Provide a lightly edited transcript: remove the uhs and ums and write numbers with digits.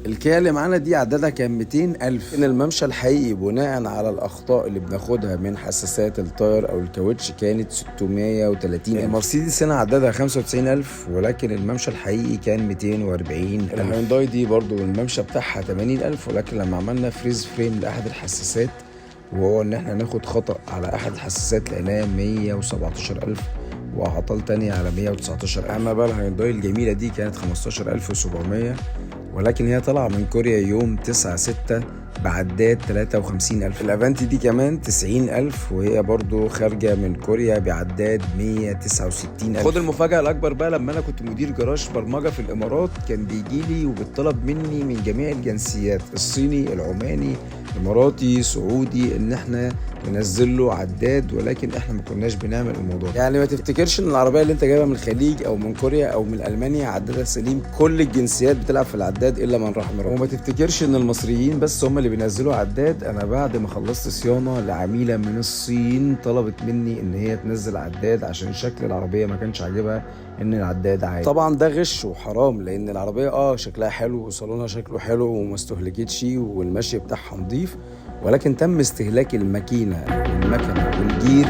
الكيا اللي معانا دي عددها كان 200,000. إن الممشى الحقيقي بناء على الأخطاء اللي بناخدها من حساسات ال tire أو الكاوتش كانت 630,000. المرسيدس هنا عددها 95,000، ولكن الممشى الحقيقي كان 240,000. الهيونداي دي برضو الممشى بتاعها 80,000، ولكن لما عملنا freeze frame لأحد الحساسات، وهو ان احنا ناخد خطأ على احد الحساسات، لقيناه 117,000، واعطال تانية على 119,000. اما بقى الهيونداي الجميلة دي كانت 15,700، ولكن هي طالعة من كوريا يوم 9/6 بعداد 53,000. الافانتي دي كمان 90,000، وهي برضو خارجة من كوريا بعداد 169,000. خد المفاجأة الأكبر بقى، لما أنا كنت مدير جراج برمجة في الإمارات كان بيجي لي وبيطلب مني من جميع الجنسيات، الصيني، العماني، اماراتي، سعودي، ان احنا ننزل له عداد، ولكن احنا ما كناش بنعمل الموضوع. يعني ما تفتكرش ان العربية اللي انت جايبها من الخليج او من كوريا او من المانيا عدادها سليم. كل الجنسيات بتلعب في العداد الا من رحم ربي. وما تفتكرش ان المصريين بس هم اللي بينزلوا عداد. انا بعد ما خلصت صيانة لعميله من الصين طلبت مني ان هي تنزل عداد عشان شكل العربية ما كانش عاجبها ان العداد عالي. طبعا ده غش وحرام، لان العربية شكلها حلو وصالونها شكله حلو وما استهلكتش والمشي بتاعها نظيف، ولكن تم استهلاك الماكينة والمكنه والجير.